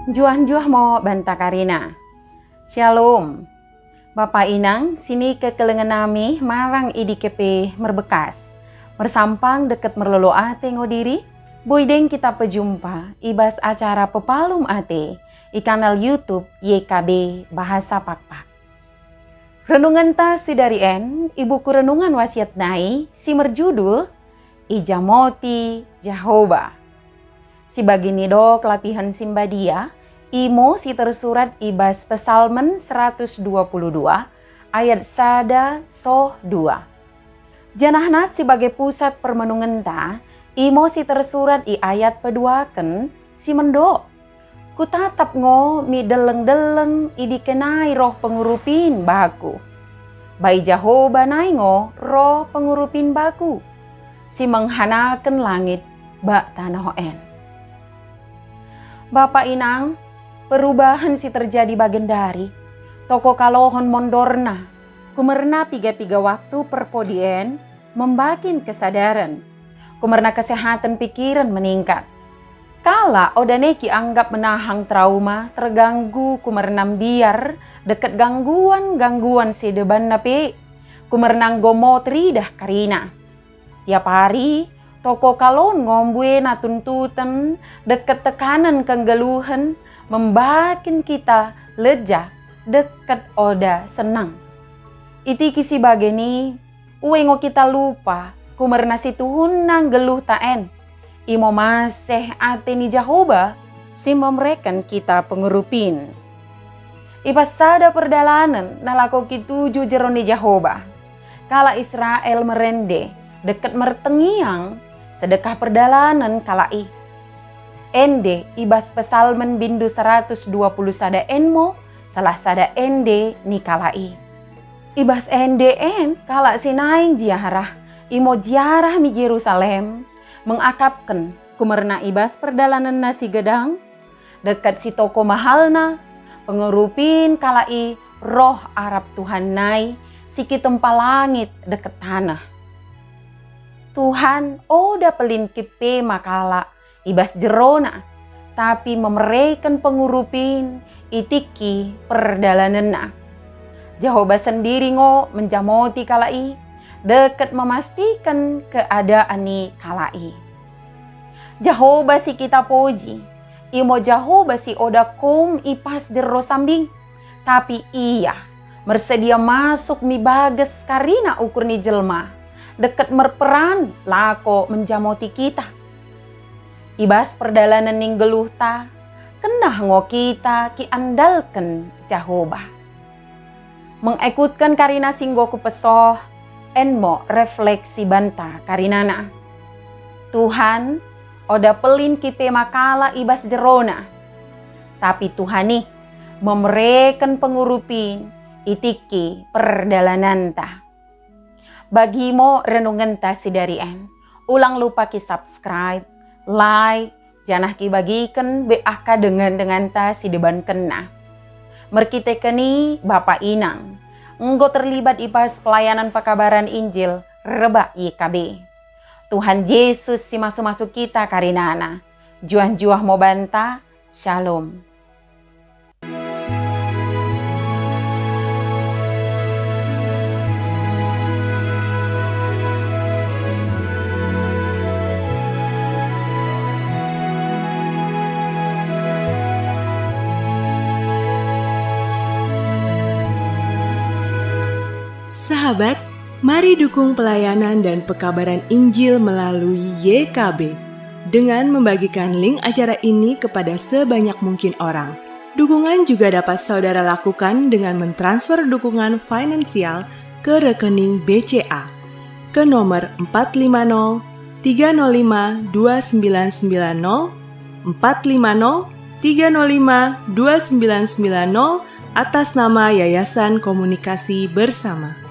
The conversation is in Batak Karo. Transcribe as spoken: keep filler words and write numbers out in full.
Njuah-njuah mo banta karina. Shalom. Bapa inang, sini kekelengen nami marang i D K P Merbekas. Mersampang deket merlolo ate ngo diri, boi deng kita pejumpa i bas acara Pepalum Ate i kanal YouTube Y K B Bahasa Pakpak. Renungenta sidari en i buku Renungan Wasiat nai si merjudul Ijamoti Jehoba. Si bagini do kelapihen si mbadia, imo si tersurat i bas Pesalmen seratus dua puluh dua ayat sada soh dua. Janahna si bage pusat permenungenta, imo si tersurat i ayat peduaken si mendok. Kutatap ngo mi deleng-deleng idikenai roh pengurupin baku. Bai Jehoba nai ngo roh pengurupin baku, si menghanaken langit bak tanoh en. Bapa inang, perubahen si terjadi bagendari, toko kalohon mondorna, kumerna piga-piga waktu perpodien membakin kesadaren. Kumerna kesehaten pikiren meningkat. Kalak oda neki anggap menahang trauma terganggu kumerna mbiar deket gangguan-gangguan si debanna pe, kumerna enggo mot ridah karina. Tiap hari, toko kalon ngo mbuena tuntuten deket tekanen kenggeluhen membakin kita leja deket oda senang. Itiki si bageni, ue ngo kita lupa kumerna si tuhunna nggeluhta en. Imo maseh ate ni Jehoba si memereken kita pengurupin. I bas sada perdalanen nalako kituju jero ni Jehoba. Kalak Israel merende deket mertengiang sedekah perdalanen kalak i. Ende i bas Pesalmen bindu seratus dua puluh sada en mo salah sada ende ni kalak i. I bas ende en kalak si naing jiarah, imo jiarah mi Jerusalem, mengakapken kumerna i bas perdalanenna si gedang, deket si toko mahalna, pengurupin kalak i roh arap Tuhan nai si kitempa langit deket taneh. Tuhan oda pelin kipe ma kalak i bas jerona, tapi memereken pengurupin itiki perdalanenna. Jehoba sendiri ngo menjamoti kalak i, deket memastiken keadaan ni kalak i. Jehoba si kita poji, imo Jehoba si oda kum i pas jero sambing, tapi Ia mersedia masuk mi bages karina ukur ni jelma, deket merperan lako menjamoti kita. I bas perdalanen ni nggeluhta, kenah ngo kita kiandalken Jehoba. Mengekutken karina si enggo kupesoh, en mo refleksi banta karinana. Tuhan, oda pelin kipe ma kalak i bas jerona, tapi Tuhan ih memereken pengurupin itiki perdalananta. Bagi mo renungenta sidari en, ulang lupa ki subscribe, like, janah kibagiken be aka dengan-denganta si debankenna. Merkiteken i, Bapa Inang enggo terlibat i bas pelayanan pekabaran Injil rebak Y K B. Tuhan Jesus si masu-masu kita karinana. Juah-juah mo banta. Shalom. Sahabat, mari dukung pelayanan dan pekabaran Injil melalui Y K B dengan membagikan link acara ini kepada sebanyak mungkin orang. Dukungan juga dapat saudara lakukan dengan mentransfer dukungan finansial ke rekening B C A ke nomor empat lima nol tiga nol lima dua sembilan sembilan nol, empat lima nol tiga nol lima dua sembilan sembilan nol, atas nama Yayasan Komunikasi Bersama.